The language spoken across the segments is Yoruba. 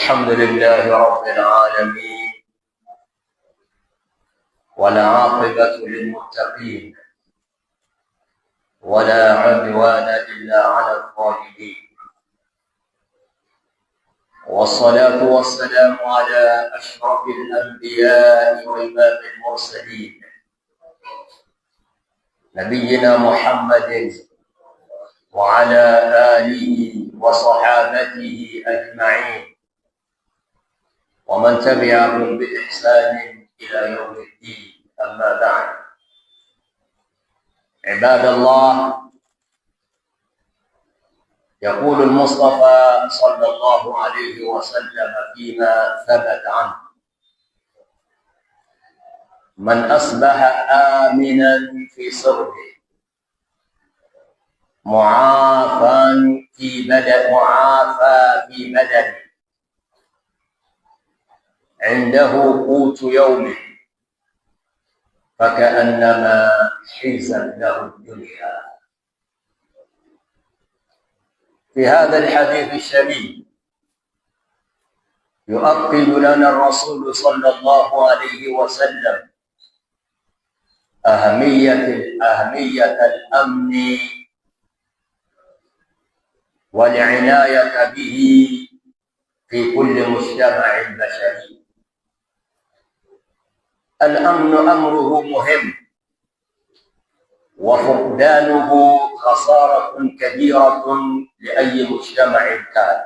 الحمد لله رب العالمين، والعاقبة للمتقين، ولا عدوان إلا على الظالمين، والصلاة والسلام على أشرف الأنبياء وإمام المرسلين، نبينا محمد وعلى آله وصحابته أجمعين، ومن تبعهم بإحسان إلى يوم الدين. أما بعد، عباد الله، يقول المصطفى صلى الله عليه وسلم فيما ثبت عنه: من أصبح آمنا في سربه، معافى في بدنه، عنده قوت يومه، فكأنما حيزت له الدنيا. في هذا الحديث الشريف يؤكد لنا الرسول صلى الله عليه وسلم أهمية الأمن والعناية به في كل مجتمع بشري. الأمن أمره مهم، وفقدانه خسارة كبيرة لأي مجتمع كان.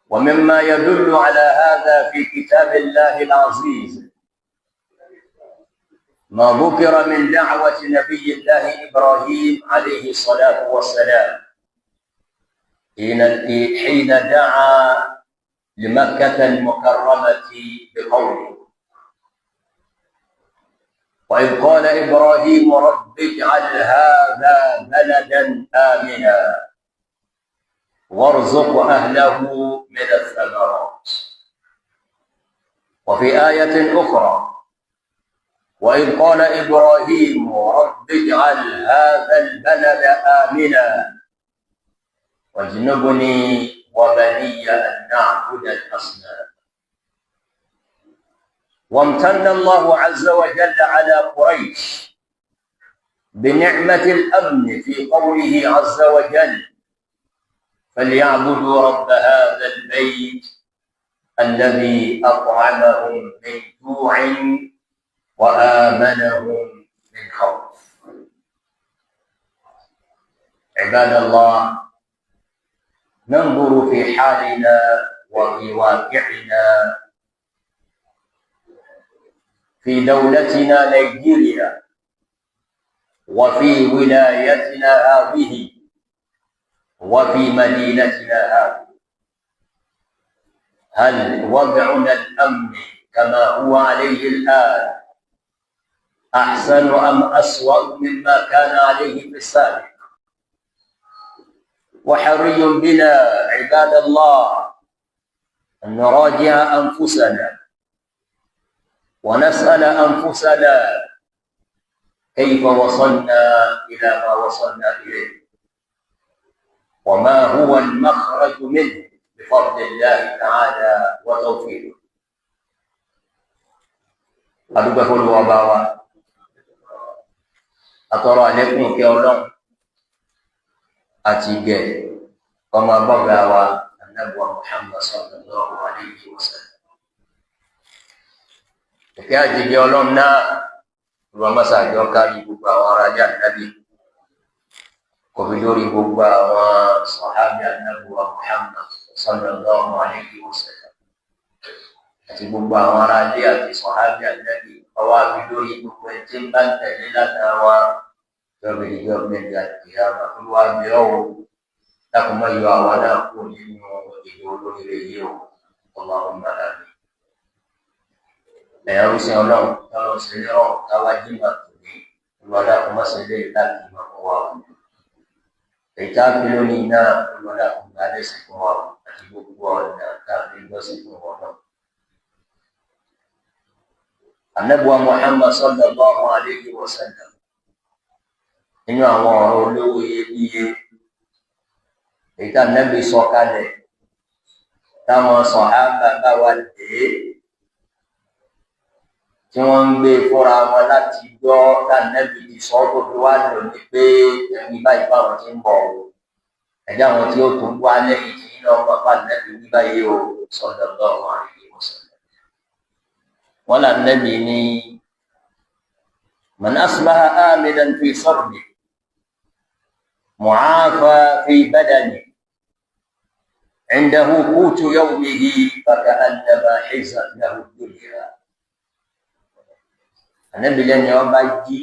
ومما يدل على هذا في كتاب الله العزيز ما ذكر من دعوة نبي الله إبراهيم عليه الصلاة والسلام حين دعا لمكة المكرمة بقوله: وإذ قال إبراهيم رب اجعل هذا بلدا آمنا وارزق أهله من الثمرات. وفي آية أخرى: وإذ قال إبراهيم رب اجعل هذا البلد آمنا واجنبني وبني أن نعبد الأصنام. وامتن الله عز وجل على قريش بنعمة الأمن في قوله عز وجل: فليعبدوا رب هذا البيت الذي أطعمهم من جوع وآمنهم من خوف. عباد الله، ننظر في حالنا وفي واقعنا في دولتنا نيجيريا وفي ولايتنا هذه وفي مدينتنا هذه، هل وضعنا الأمن كما هو عليه الآن أحسن أم أسوأ مما كان عليه في السابق؟ وحري بنا عباد الله أن نراجع أنفسنا ونسأل أنفسنا كيف وصلنا إلى ما وصلنا إليه، وما هو المخرج منه بفضل الله تعالى وتوفيقه. Adúpẹ́ f'Olúwa ọba wa, atọrọ àlékún kí Ọlọ́run àti ìgẹ̀ ọmọ bọgà wa Ànábì Muhammad sallallahu alayhi wa sallam. Ìkẹ́ àjẹjẹ Ọlọ́run náà olùwàmọsàjọ kárí gbogbo àwọn ará ilé Ànábì, kò fi lórí gbogbo àwọn sàhábì Ànábì Muhammad sallallahu alayhi wa sallam àti gbogbo àwọn ará ilé àti sàhábì Ànábì, ọwọ́ àfi lórí gbogbo ẹni tí ń bá ń tẹ̀lé lánàá wa yọ̀bẹ̀ yọ̀bẹ̀ àti olúwa bí ọ̀wọ́ dákun má yọ àwa náà kú nínú ìlú olóríire yìí o. Allahumma amin. Ẹ̀yà rúṣin Ọlọ́run tọ́lọ́ sí ní ọ̀rùn káwá jìnnà tòní, olúwa dákun má ṣe lé láti máa fún wa o. Èyí tá a fi lónìí náà, olúwa dákun gbà lẹ́sìn fún wa o, àti gbogbo ọ̀nà tá a fi gbọ́sìn fún wa náà. Ànábì Muhammad sallallahu alayhi wa sallam, nínú àwọn ọ̀rọ̀ olówó iyebíye Èyí tá Ànábì sọ kalẹ̀ táwọn sàhábà bá wa dé tí wọ́n ń gbé fúnra wọn láti gbọ́ tá Ànábì ti sọ tó fi wá lò ní pé ẹni báyìí báwọn ti ń bọ̀ o. Ẹ̀jẹ̀ àwọn tí ó tún wá lẹ́yìn tí iná ọmọ bá Ànábì ní báyìí o sallallahu alaihi wasallam. Wọ́n là Ànábì ní man asbaha aminan fi sarbihi mu'afa fi badanihi indahu qutu yawmihi faka'annama hizat lahu dunya. Ànábì lẹ́ni ọba jí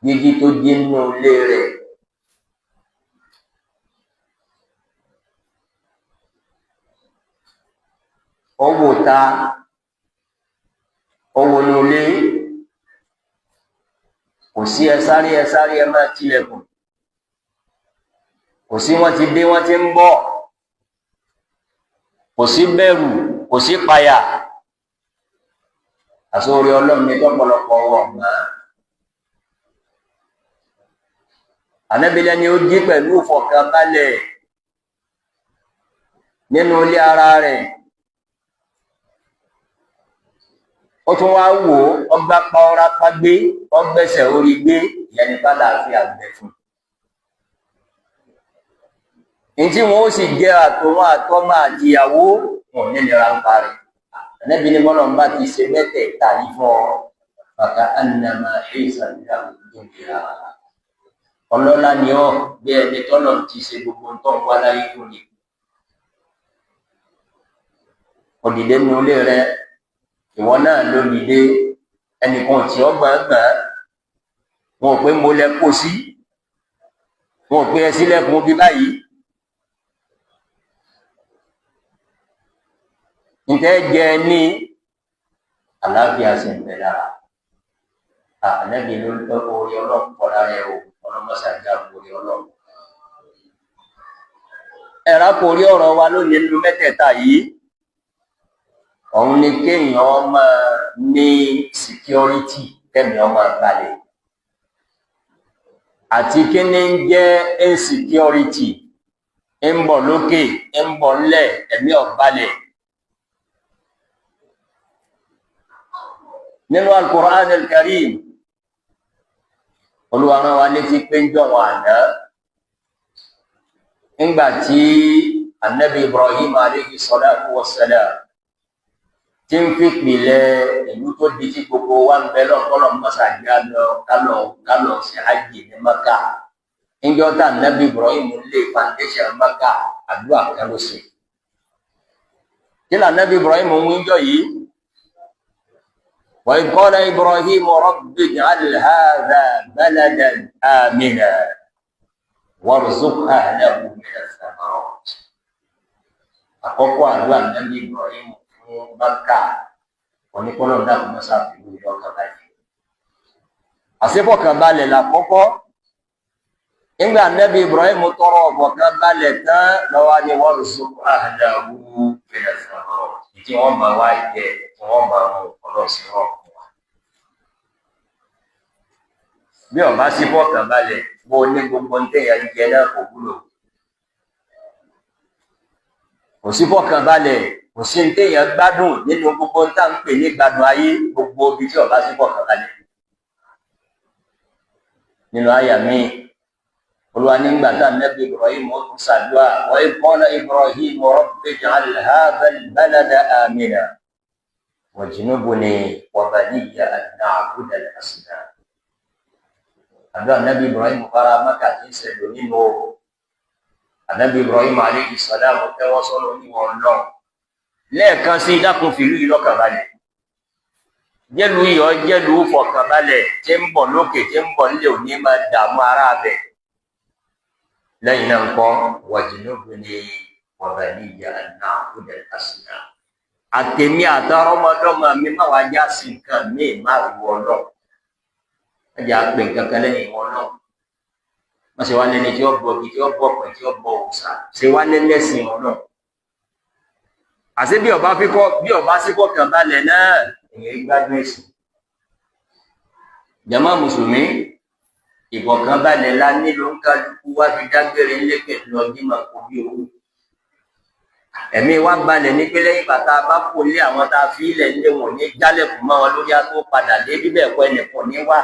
jíjí tó jí nínú ilé rẹ̀ owó ta owó ní ilé kò sí ẹ sáré ẹ sáré ẹ máa tilẹ̀kùn kò sí wọ́n ti dé wọ́n ti ń bọ̀ kò sí bẹ̀rù kò sí payà àsórí Ọlọ́run ní tọ́pọ̀lọpọ̀ wọ̀ mọ́. Ànábì lẹ́ni ó jí pẹ̀lú ìfọ̀kànbalẹ̀ nínú ilé ara rẹ̀. Ó tún wá wò ó, ọgbà pa ọ̀rá pa gbé, ọgbẹ́sẹ̀ orí gbé, ìyẹn ní bálàáfíà gbẹ fún. Ní tí wọn ó sì jẹ́ àtòwọn àtọmọ àtìyàwó, wọn ò ní nira ń parí. Ànábì ní bọ́lọ̀ ń bá ti ṣe mẹ́tẹ̀ẹ̀ta yìí fún ọ, bàtà ànàmà ṣèṣà dúnìyà. Ọlọ́lá ni ọ́ bí ẹni tọ́lọ̀ ti ṣe gbogbo ń tọ́ ń wá láyé fún ni. Òdìdé nu ilé rẹ, ìwọ náà ló dìde, ẹnìkan tí ọ gbọ̀ngbọ̀n, wọn ò pé mo lẹ kó sí, wọn ò pé ẹ sílẹ̀kùn bí báyìí. Ǹjẹ́ jẹ ní àlàáfíà sì ń bẹ lára. Ànábì ló ń tọ́ orí ọlọ́run kọ́ lára ẹ o, ọlọ́mọṣàjà orí ọlọ́run. Ẹ̀rá kò rí ọ̀rọ̀ wa lónìí nínú mẹ́tẹ̀ẹ̀ta yìí. Òun ni kéèyàn máa ní security kẹ́mi ọmọ balẹ̀. Àti kí ni ń jẹ́ insecurity, ń bọ̀ lókè, ń bọ̀ ńlẹ̀, ẹ̀mí ò balẹ̀. Nínú Al-Qur'an Al-Karim, Olúwa rán wa létí pé ń jọ̀wọ́ àná nígbà tí Ànábì Ibrahim alayhi salatu wassalam tí ń fi pìlẹ̀ ìlú tó di tí gbogbo wa ń bẹ lọ́kọ́lọ́ mọ́sàájá lọ kálọ̀ sí hajj ní Maka. Níjọ́ tá Ànábì Ibrahim lé foundation Maka, àdúrà kan ló ṣe. Kí ni Ànábì Ibrahim ń wí jọ yìí? وإذ قال إبراهيم رب اجعل هذا بلدا آمنا وارزق أهله من الثمرات. Àkọ́kọ́ àdúrà Ànábì Ibrahim fún Mákà oníkọ́lọ́ dàpọ̀ mọ́sá fìlú ìlọ́kànbalẹ̀. Àṣepọ̀kànbalẹ̀ làkọ́kọ́. Nígbà Ànábì Ibrahim tọrọ ọ̀fọ̀kànbalẹ̀ tán lọ́wọ́ ni warzuq ahlahu min ath-thamarat. Tí wọ́n máa wá jẹ, tí wọ́n máa mú ọlọ́sìn rọ̀ fún wa. Bí ọba sí fọkànbalẹ̀, bó ní gbogbo ń tẹ̀yà ń jẹ náà kò wúlò. Kò sí fọkànbalẹ̀, kò sí ń tẹ̀yà gbádùn nínú gbogbo ń tà ń pè ní gbádùn ayé gbogbo ibi tí ọba sí fọkànbalẹ̀. Nínú àyà mi, Olúwa nígbà tá Ànábì Ibrahim ó tún ṣàdúrà, wa idh qala Ibrahim rabbi ij'al hadha al-balada amina wajnubni wa baniya an na'buda al-asnam. Àdúrà Ànábì Ibrahim fara Mákà tí ń ṣẹlẹ̀ nínú Ànábì Ibrahim alayhi salam tẹ́wọ́ sọ́nà oníwọ̀n náà. Lẹ́ẹ̀kan sí dákun fìlú yìí lọ́kànbalẹ̀. Jẹ́lu iyọ̀ jẹ́lu fọkànbalẹ̀ tí ń bọ̀ lókè tí ń bọ̀ nílé òní máa dààmú ara bẹ̀. Lẹ́yìn náà ńkọ́ wajnubni wa baniya an na'buda al-asnam. Àtẹ̀mí àtàrọ́mọdọ́mọ mi má wàá já sí nǹkan míì má wọ náà. Má jẹ́ àpè nǹkan kan lẹ́yìn wọn náà. Má ṣe wá lẹ́ni tí ó bọ igi tí ó bọ ọ̀pẹ tí ó bọ òòṣà. Ṣe wá lẹ́lẹ́sìn wọn náà. Àṣé bí ọba fíkọ́ bí ọba síkọ̀ kan balẹ̀ náà èyàn gbádùn ẹ̀sìn. Jàmá Mùsùlùmí, Ìfọ̀kànbalẹ̀ la nílò ń kálukú wá fi dágbére ńlẹ́kẹ̀ lọ jímọ̀ kó bí owó. Ẹ̀mí wa balẹ̀ ní pé lẹ́yìn bàtà bá kó lé àwọn tá a fi ilẹ̀ ńlẹ̀ wọ̀n ní jálẹ̀kùn mọ́ wọn lórí àtó padà dé bíbẹ̀ kọ́ ẹnìkan ní wà.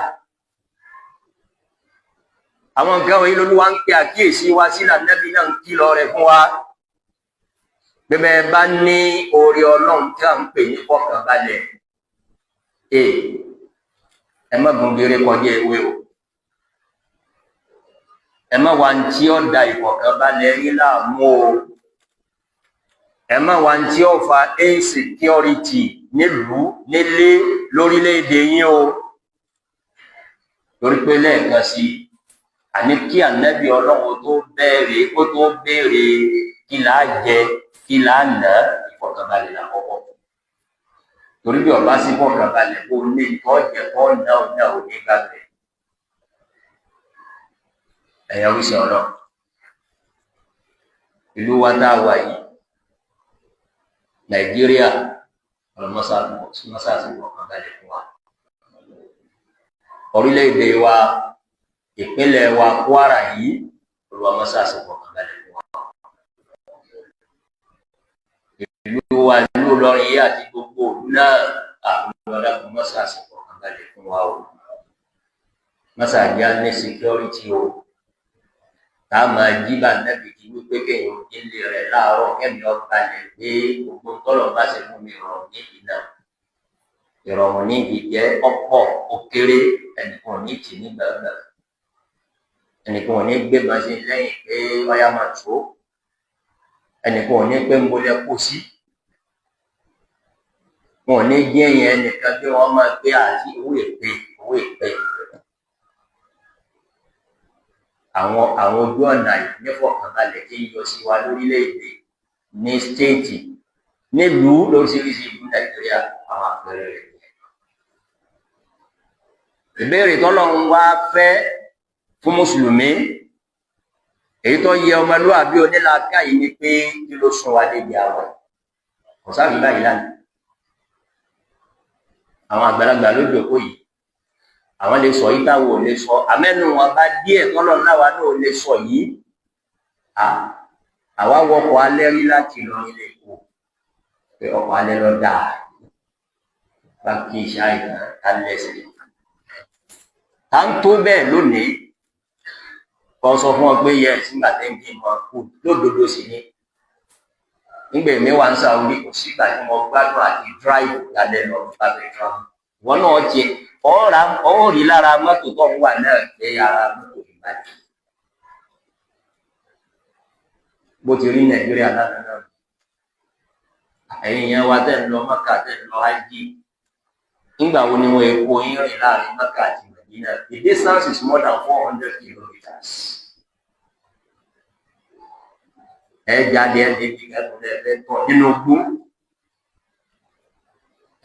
Àwọn nǹkan wọ̀nyí lolúwa ń pe àkíyèsí wa sí lànàbí náà ń kìlọ̀ rẹ̀ fún wa. Bẹ́ẹ̀ bá ní oore Ọlọ́run tí à ń pè ní fọkànbalẹ̀, ẹ má gun gèrè kọjá ewé o. Ẹ má wá ní tí ó da ìfọ̀kànbalẹ̀ yín láàmú o. Ẹ má wá ní tí ó fa insecurity nílùú, nílé, lórílẹ̀-èdè yín o. Torí pé lẹ́ẹ̀kan sí i, àní kí ànábì Ọlọ́run tó béèrè, ó tó béèrè kí là á jẹ, kí là á ná, ìfọ̀kànbalẹ̀ làkọ́kọ́. Torí bí ọba sí fọ̀kànbalẹ̀, kó ní nǹkan jẹ kó ná ò ná ò ní gbàgbé. Ẹ̀yà wíṣọ ọlọ́run. Ìlú wa tá a wà yìí, Nàìjíríà, ọlọmọsáàsì fọkànbalẹ̀ fún wa. Orílẹ̀-èdè wa, ìpínlẹ̀ wa Kwara yìí, olùwàmọ́sáàsì fọkànbalẹ̀ fún wa. Ìlú wa ìlú Ìlọrin yìí àti gbogbo òlú náà, àwọn ọlọ́dàkùn mọ́sáàsì fọkànbalẹ̀ fún wa o. Mọ́sáàjì á ní security o. Tá a máa jí bá nẹ́bí kí wípé kéèyàn ilé rẹ̀ láàárọ̀ kẹ́mi ọba lẹ̀ pé gbogbo tọ́lọ̀ bá ṣe fún mi rọrùn ní ìná. Ìrọ̀rùn ní ìjẹ́ ọ̀pọ̀ ó kéré, ẹnìkan ò ní tì ní gbàgbà. Ẹnìkan ò ní gbé machine lẹ́yìn pé ọyá máa tó. Ẹnìkan ò ní pé ń bolẹ̀ kó sí. Wọn ò ní jẹ́ yẹn ẹnìkan bí wọ́n máa gbé àti owó èpè owó èpè. Àwọn ojú ọ̀nà ìnífọ̀kànbalẹ̀ tí ń yọ sí wa lórílẹ̀-èdè, ní stéètì, nílùú lóríṣiríṣi ìlú Nàìjíríà, àwọn àpẹẹrẹ rẹ̀ nìyẹn. Ìbéèrè tọ́lọ́run wá fẹ́ fún Mùsùlùmí, èyí tó yẹ ọmọlúwàbí onílàákà yìí ni pé kí ló sún wa débi àwẹ̀? Kò sáà báyìí lánàá. Àwọn àgbàlagbà ló jókòó yìí, àwọn lè sọ yìí táwọn ò lè sọ, àmẹ́nu wọn bá díẹ̀ tọ́lọ́run láwa náà ò lè sọ yìí. Àwa wọkọ̀ alẹ́ rí láti Ìlọrin lè kó pé ọkọ̀ alẹ́ lọ dáa bá kí iṣẹ́ àìsàn alẹ́ sí i. À ń tó bẹ́ẹ̀ lónìí, kọ́ sọ fún ọ pé yẹ sígbà tẹ́ ń bí mọ́ kú lódodo sí ni. Nígbà èmi wà ń Saudi, kò sígbà tí mo gbádùn àti drive lálẹ́ lọ bá fẹ́ travel. Ìwọ náà ti ọ̀ọ́ra ọ̀ọ́rí lára mọ́tò tó ń wà náà pé ara mọ́tò ìbàdí. Bó ti rí Nàìjíríà lánàá náà. Ẹ̀yin yẹn wa tẹ́ ń lọ Mọ́kà, tẹ́ ń lọ Hájì. Nígbà wo ni wọ́n èkó yín rìn láàrin Mọ́kà àti Mẹ̀dínà? The distance is more than 400 kilometers. Ẹ jáde ẹ débi kẹ́kọ̀ọ́ ẹ fẹ́ tọ̀ nínú igbó.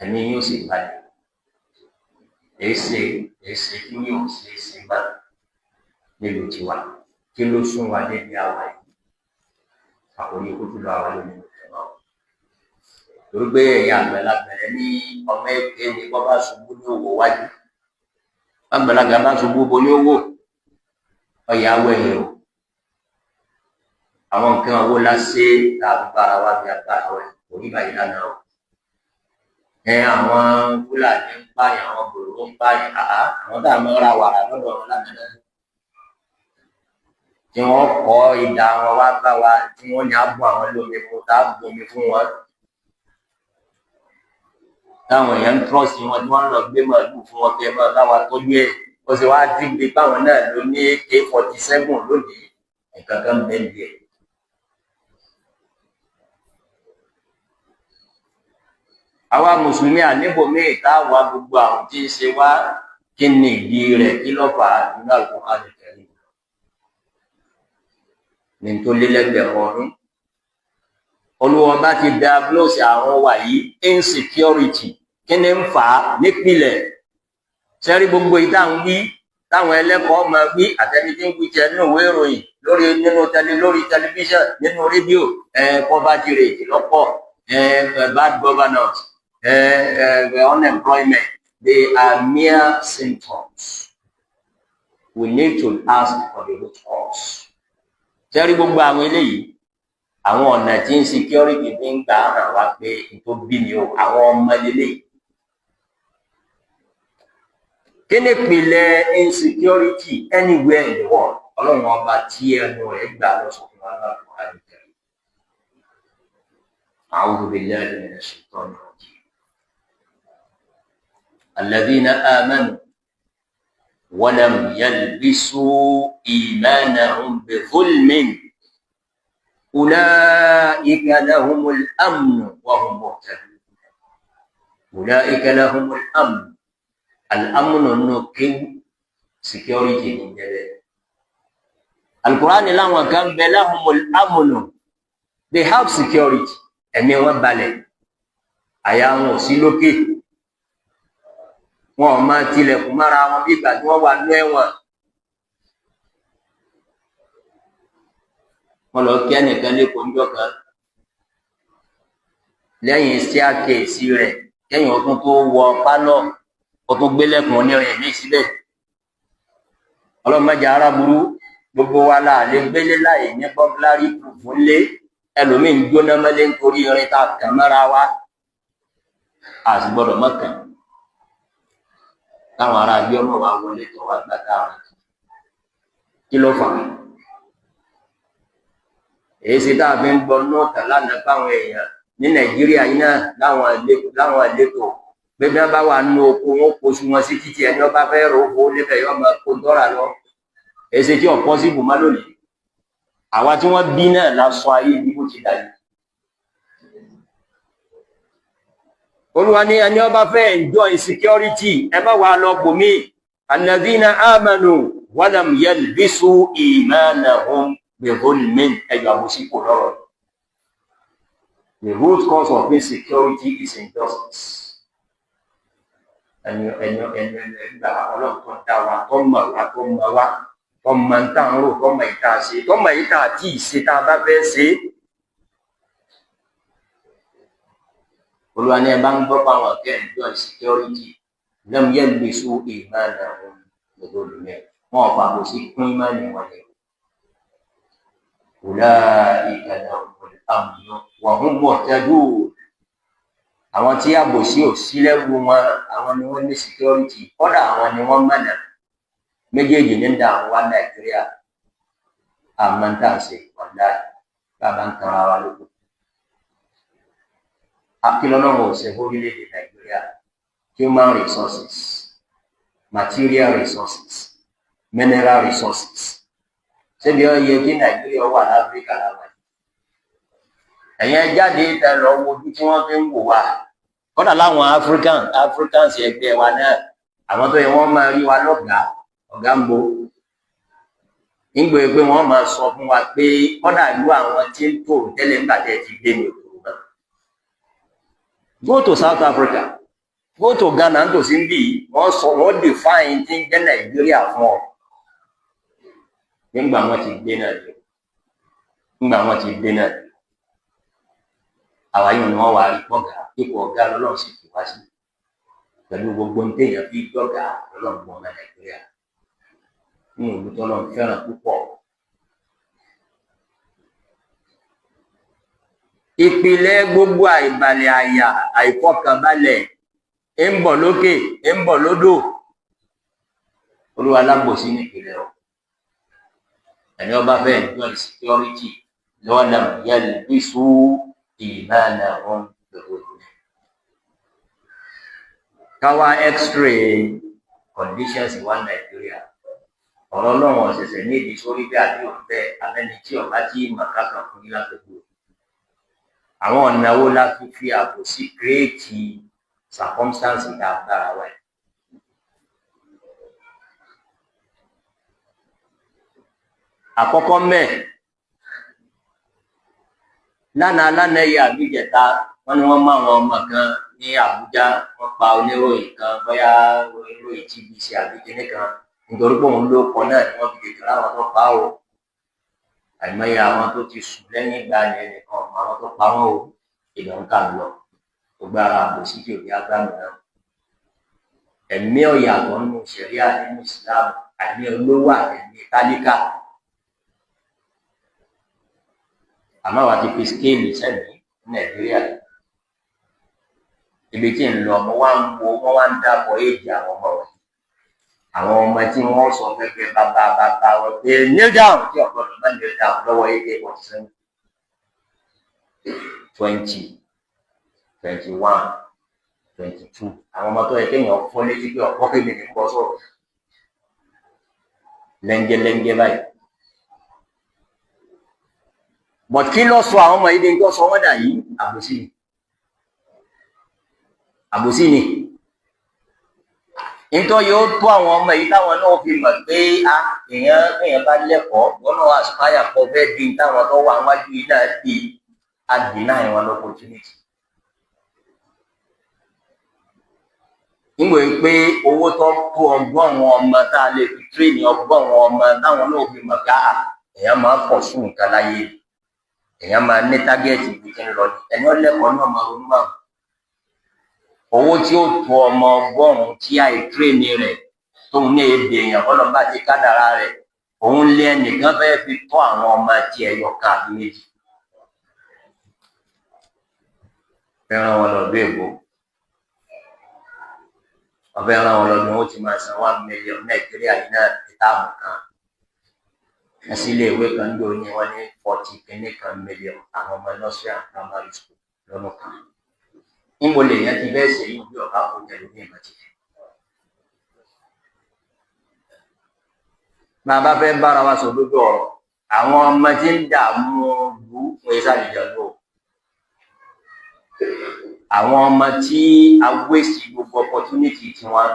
Ẹ̀mí yóò sì balẹ̀. Èsè èsè kí yóò ṣe é ṣe bá nílùú tiwa. Kí ló sún wa débi àwa yìí? Àkòrí kútùbà wa lónìí. Torí pé ẹ̀yin àgbàlagbà ní ọmọ èké ni bọ́ bá ṣubú ní òwò wájú. Àgbàlagbà bá ṣubú bo ní òwò. Ọ̀yà wẹ̀yìn o. Àwọn nǹkan wo la ṣe tá a fi bára wa bí agbára wa kò rí báyìí lánàá o. Ẹ àwọn Fúlàní ń pààyàn, àwọn Bòròró ń pààyàn, àá àwọn tá a máa ra wàrà lọ́dọ̀ wọn lánàá náà. Tí wọ́n kọ́ idà wọn wá bá wa, tí wọ́n ní á bọ́ àwọn lómi fún, tá a bomi fún wọn. Táwọn èèyàn ń trọ́ọ̀sì wọn tí wọ́n ń lọ gbé màálù fún wọn pé ẹ máa bá wa tọ́jú ẹ̀. Ó sì wá dín bí báwọn náà ló ní AK-47 lónìí. Nǹkan kan bẹ́ẹ̀ díẹ̀. Àwa Mùsùlùmí àníbòmíì tá a wá gbogbo àwọn tí ń ṣe wá, kí ni ìdí rẹ̀, kí ló fà á nínú Al-Qur'an Al-Karim? Ní tó lé lẹ́gbẹ̀rún ọdún. Olúwa bá ti diagnose àrùn wa yìí, insecurity, kí ni ń fà á nípìnlẹ̀? Sẹ́rí gbogbo ìta ń wí táwọn ẹlẹ́kọ̀ọ́ máa wí àtẹni tí ń wí jẹ nínú ìwé ìròyìn lórí nínú tẹlẹ lórí tẹlifíṣàn nínú rédíò, poverty rate lọ́pọ̀, bad governance, unemployment, they are mere symptoms. We need to ask for the root cause. Sẹ́rí gbogbo àwọn eléyìí, àwọn ọ̀nà tí insecurity fi ń gbà hàn wá pé n tó bí ni o, àwọn ọmọ lélẹ́yìí. Kí ni ìpìlẹ̀ insecurity anywhere in the world? Ọlọ́run ọba tí ẹnu rẹ̀ gbà lọ sọ fún wa náà kò hàn kẹrin. أعوذ بالله من الشيطان الرجيم. الذين آمنوا ولم يلبسوا إيمانهم بظلم أولئك لهم الأمن وهم مهتدون. أولئك لهم الأمن. الأمن nínú kéwú, security ní jẹ́bẹ̀. Al-Qur'ani láwọn kan bẹ, لهم الأمن, they have security, ẹ̀mí wọn balẹ̀, àyà wọn ò sí lókè, wọn ò máa tilẹ̀kùn mára wọn bí ìgbà tí wọ́n wà nú ẹ̀wọ̀n. Wọ́n lọ kí ẹnìkan lẹ́kọ̀ọ́ ńjọ́ kan lẹ́yìn staircase rẹ̀, kẹ́yìn ọdún tó wọ pálọ̀, ó tún gbélẹ̀kùn onírin ní síbẹ̀. Ọlọ́mọdé ara burú, gbogbo wa la lè gbélé láì ní burglary proof ńlé. Ẹlòmíì ń jóná mọ́lé nítorí irin tá a kàn mọ́ra wa, a sì gbọ́dọ̀ mọ́ kàn táwọn ará bí ọmọ wa wọlé tó wá gbà táwọn. Kí ló fà á? Èyí ṣe tá a fi ń gbọ́ nọ́ọ̀tà lánàá fáwọn èèyàn ní Nàìjíríà yìí náà láwọn ìletò pé bí wọ́n bá wà nínú oko, wọn kó su wọn sí títì, ẹni wọ́n bá fẹ́ rò ó níbẹ̀ yọ máa kó dọ́ra lọ. Èyí ṣe tí ọ̀pọ̀ síbù má lónìí. Àwa tí wọ́n bí náà la sọ ayé bí bó ti dà yìí. Olúwa ní ẹni ọba fẹ́ enjoy security, ẹ má wàá lọ bòmí. Alladhina amanu walam yalbisu imanahum bidhulmin, ẹjọ àbòsí kò lọ́rọ̀. The root cause of insecurity is injustice. Ẹni ẹni ẹni ẹni gbà Ọlọ́run tó dá wa, tó mọ̀ wá, tó mọ̀ wá, tó mọ̀ ń tà ń rò, tó mọ̀ ìta ṣe, tó mọ̀ ìta àti ìṣe tá a bá fẹ́ ṣe. Olúwa ní ẹ bá ń gbọ́ pàwọn akẹ́ enjoy security, lam yalbisu imanahum bidhulmin, wọn ò fàbòsí kún ìmánì wọn ni. Ulaika lahumul amnu wa hum muhtadun. Àwọn tí àbòsí ò sí lẹ́wù wọn, àwọn ni wọ́n ní security, kọ́dà àwọn ni wọ́n mọ̀nà. Méjèèjì ní ń da àwọn wa Nàìjíríà, àmọ́ ń tà ń ṣe wàláì bàbá ń tanra wa lóko. Akílọ́lọ́run ò ṣe fórílẹ̀-èdè Nàìjíríà: human resources, material resources, mineral resources. Ṣébi ó yẹ kí Nàìjíríà wà láfíríkà láwọn ẹ̀yẹn jáde tẹ lọ wo ojú tí wọ́n fi ń wò wá. Kọ́dà láwọn Africans ẹgbẹ́ wa náà, àwọn tó yẹ wọ́n máa rí wa lọ́gàá, ọ̀gá ń bo nígbà pé wọ́n máa sọ fún wa pé kọ́dà ìlú àwọn tí ń tòrò tẹ́lẹ̀ nígbà tẹ́ ti gbé ní òtòrò náà. Go to South Africa, go to Ghana, nítòsí ń bì, wọ́n sọ wọ́n define tí ń jẹ́ Nàìjíríà fún ọ. Nígbà wọ́n ti gbé náà dé, nígbà wọ́n ti gbé náà dé, àwa yìí ni wọ́n wà á rí pọ̀gà, ipò ọ̀gá lọ́lọ́run sì fi wá sí pẹ̀lú gbogbo ní téèyàn fi gbọ́gà lọ́lọ́run gbọ́n ọmọ Nàìjíríà ní ìlú tọ́lọ́run fẹ́ràn púpọ̀. Ìpìlẹ̀ gbogbo àìbalẹ̀ àyà, àìfọkànbalẹ̀ ń bọ̀ lókè, ń bọ̀ lódò, Olúwa lágbòsí nípìnlẹ̀ o. Ẹni ọba fẹ́ enjoy security, walam yalbisu imanahum bidhulm. Káwá x-ray conditions wa Nàìjíríà, ọ̀rọ̀ Ọlọ́run ọ̀sẹ̀sẹ̀ níbi sórí bí àdéhùn bẹ́ẹ̀ abẹ́ni tí ọba tí màkà kan fún yín lápẹ̀kù. Àwọn ọ̀nà wo la fi fi àbòsí kírètì circumstance tá a bára wa yìí? Àkọ́kọ́ mẹ́ lánàá lánàá yìí àbí ìjẹta, wọ́n ní wọ́n mú àwọn ọmọ kan ní Àbújá, wọ́n pa oníròyìn kan, bóyá oníròyìn TVC àbí kinní kan, nítorí pé òun ló kọ náà ni wọ́n fi tètè láwọn tó pa ó. Àìmọye àwọn tó ti sùn lẹ́yìn ìgbà yẹn nìkan ọmọ àwọn tó pa wọ́n o, ìlọ ń kà lọ. Gbogbo ara àbòsí tí òbí agbámi náà. Ẹ̀mí ọ̀yàtọ̀ nínú ṣẹ̀ríà nínú Ìsìlámù. Àmì olówó àtẹ̀mí tálíkà. Àmọ́ àwa ti fi skéèlì sẹ́mi ní Nàìjíríà. Ibi tí ń lọ, mo wá ń wo, wọ́n wá ń dàpọ̀ éèjì àwọn ọmọ wọ̀nyí. Àwọn ọmọ tí wọ́n sọ pẹ́pẹ́ bàbá bàbá wọn pé kneel down, tí ọ̀gbọ́dọ̀ má kneel down lọ́wọ́ AK-47. 20, 21, 22. Àwọn ọmọ tó yẹ kéèyàn fọ́ létí pé ọ̀pọ̀ kébì ní bọ́ sọ̀rọ̀. Lẹ́ńgẹ́lẹ́ńgẹ́ báyìí. But kí ló sọ àwọn ọmọ yìí di nǹkan sọ wọ́n dà yìí? Àbòsí ni. Àbòsí ni. Nítorí yóò tó àwọn ọmọ yìí táwọn náà fi mọ̀ pé a èèyàn èèyàn bá lẹ́kọ̀ọ́, wọn náà aspire kọ fẹ́ di táwọn tó wà wájú yìí náà di, a deny wọn l'opportunity. Nígbà pé owó tó tó 100 ọmọ tá a lè fi tírénì 100 ọmọ táwọn náà fi mọ̀ pé a èèyàn máa ń pọ̀ sùn nǹkan láyé, èèyàn máa ní tágẹ́ẹ̀tì ibi tí ń lọ ní ẹni ọlẹ́kọ̀ọ́ náà máa ronú báwọn. Owó tí ó tó ọmọ 100 tí àì tírénì rẹ̀ tóun ní èdè èèyàn kọ́ bá ti kádàrá rẹ̀, òun lé ẹnìkan fẹ́ fi tọ́ àwọn ọmọ tí ẹyọ kan àbí méjì. Fẹ́ràn wọn lọ bí èbó. Ọbẹ̀ ràn wọn lọ bí wọ́n ti máa san 1 million Nàìjíríà yìí náà ní táàmù kan. Wọ́n sí ilé ìwé kan ló ní wọ́n ní 40 kìíní kan million àwọn ọmọ nursery and primary school lọ́nà kan. Níbo lèèyàn ti fẹ́ ṣe yìí bí ọ̀gá kò tẹ̀lé ní ìmọ̀ tìfẹ́. Bàbá fẹ́ bára wa sọ lójú ọ̀rọ̀, àwọn ọmọ tí ń dààmú ìlú fún ẹ̀sà àlejò. Àwọn ọmọ tí a waste gbogbo opportunity tiwọn.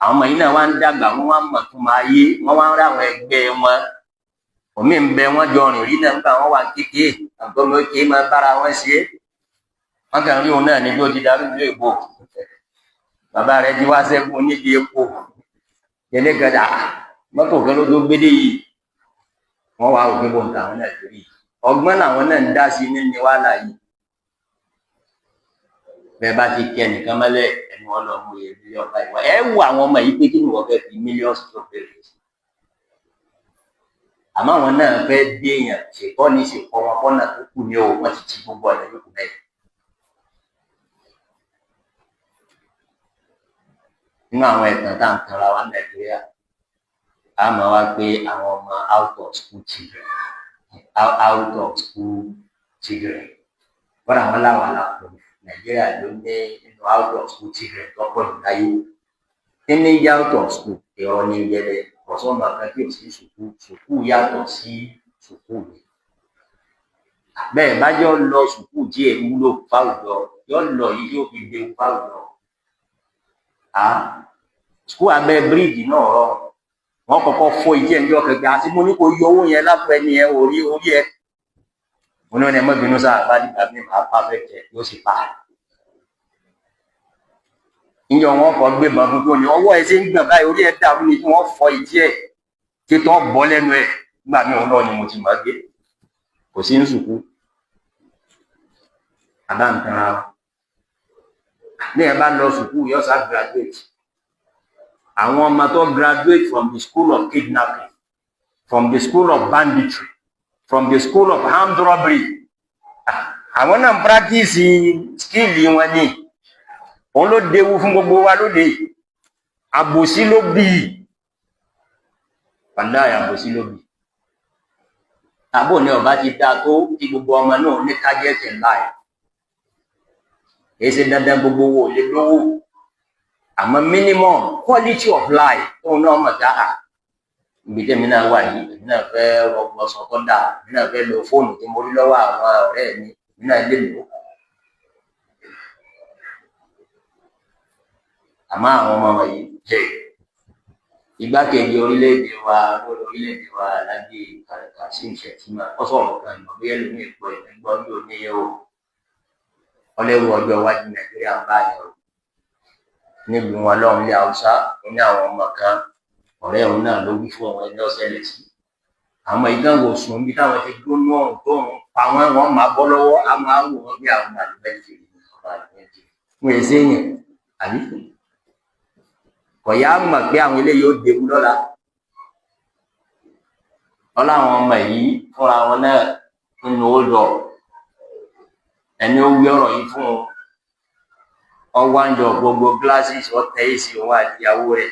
Àwọn ọmọ yìí náà wá ń dàgbà, wọ́n wá ń mọ̀ tó máa yé, wọ́n wá ń rí àwọn ẹgbẹ́ wọn. Òmí ń bẹ wọ́n jọ rìn rí náà nígbà wọ́n wà kékeré, àgbọ̀mọ̀ kékeré máa bára wọn ṣe é. Wọ́n kàn rí òun náà ní bí ó ti darí ìlú Èkó. Bàbá rẹ̀ ti wá sẹ́kùn níbi epo. Kẹ́lẹ́ gàdá, mọ́tò kan ló tó gbédè yìí. Wọ́n wá òfin bò ń ta àwọn náà torí. Ọgbọ́n làwọn náà ń dá sí ní wàhálà yìí. Bẹ́ẹ̀ bá ti kí ẹnìkan mọ́lẹ̀, ẹnu ọlọ́mú yẹ mílíọ̀nù báyìí. Ẹ wo àwọn ọmọ yìí pé kí ni wọ́n fẹ́ fi mílíọ̀nù tó bẹ̀rẹ̀ sí. Àmọ́ àwọn náà fẹ́ dé èèyàn, ṣètọ́ ní ṣèkọ́ wọn kọ́nà tó kù ní o, wọ́n ti ti gbogbo ọ̀nà yòókù bẹ́ẹ̀. Nínú àwọn ẹ̀tàn tá à ń tanra wa Nàìjíríà, a máa wá pé àwọn ọmọ out of school children, out of school children. Kọ́dà wọn láwọn alápò Nàìjíríà ló ní nínú out of school children tó pọ̀ jù láyé. Kí ni jẹ́ out of school? Irọ́ ní jẹ́ bẹ́ẹ̀. Kò sọ́mọ kan tí ò sí sùkúù, sùkúù yàtọ̀ sí sùkúù ni. Bẹ́ẹ̀ bá jọ lọ sùkúù tí è wúlò fáwùjọ, yọ lọ yìí yóò fi déwu fáwùjọ. Sùkúù abẹ́ bíríìjì náà rọrùn. Wọ́n kọ́kọ́ fọ́ ìdí ẹ̀ ń jọ kẹ̀kẹ́ àti mo ní kó yọ owó yẹn lápò ẹni yẹn orí orí ẹ. Mo ní wọn ní ẹ má bínú sáà bá dìgbà mi máa perfect ẹ yóò sì pa. Níjọ́ wọn kọ́ gbé bọn fún tó ní ọwọ́ ẹ ṣe ń gbọ̀n báyìí orí ẹ dàrú ni tí wọ́n fọ́ ìdí ẹ̀ títọ́ bọ́ lẹ́nu ẹ̀ nígbà míì òun náà ni mo ti máa gbé. Kò sí ní sùkúù. Àbá ń tanra wa. Bí ẹ bá lọ sùkúù yóò sá graduate. Àwọn ọmọ tó graduate from the school of kidnapping, from the school of banditry, from the school of armed robbery. Àwọn náà ń practice skill wọn ni. Òun ló dewu fún gbogbo wa lóde. Àbòsí ló bí i. Wàláhì àbòsí ló bí i. Àbò ní ọba ti dáa tó kí gbogbo ọmọ náà ní target in life. Kìí ṣe dandan gbogbo wo lè lówó. Àmọ́ minimum quality of life tóun náà mọ̀ tá a. Ibi tẹ́mi náà wà yìí, èmi náà fẹ́ rọgbọ sọ tó dáa, èmi náà fẹ́ lo fóònù tí mo rí lọ́wọ́ àwọn ọ̀rẹ́ mi, èmi náà lè lò ó. Àmọ́ àwọn ọmọ wọ̀nyí, igbákejì orílẹ̀-èdè wa lórí orílẹ̀-èdè wa Alhaji Kashim Shettima, ó sọ̀rọ̀ kan ìmọ̀ bóyá ẹlòmíì gbọ́ ẹ̀ gbọ́ ní òní yẹn o. Ọlẹ́rú ọjọ́ iwájú Nàìjíríà ń bá yẹn o. Nílùú wọn lọ́hùn ilẹ̀ Haúsá, ó ní àwọn ọmọ kan, ọ̀rẹ́ òun náà ló wí fún àwọn ẹni ọ̀sẹ̀lẹ̀ sí. Àwọn ìdánwò sùn bí táwọn ti gbóná ọ̀hún tó ń pa wọ́n, wọ́n máa bọ́ lọ́wọ́, á máa wò wọ́n bí àwọn àlùmẹ́jì àlùmẹ́jì. Wọ́n èsè yẹn, àbí? Kọ̀yà mọ̀ pé àwọn eléyìí ó dewu lọ́la. Ọláwọn ọmọ yìí fúnra wọn náà nínú ó lọ ẹni ó wí ọ̀rọ̀ yìí fún ọwájọ gbogbo glasses ọtẹ ìsì òun àtìyàwó rẹ̀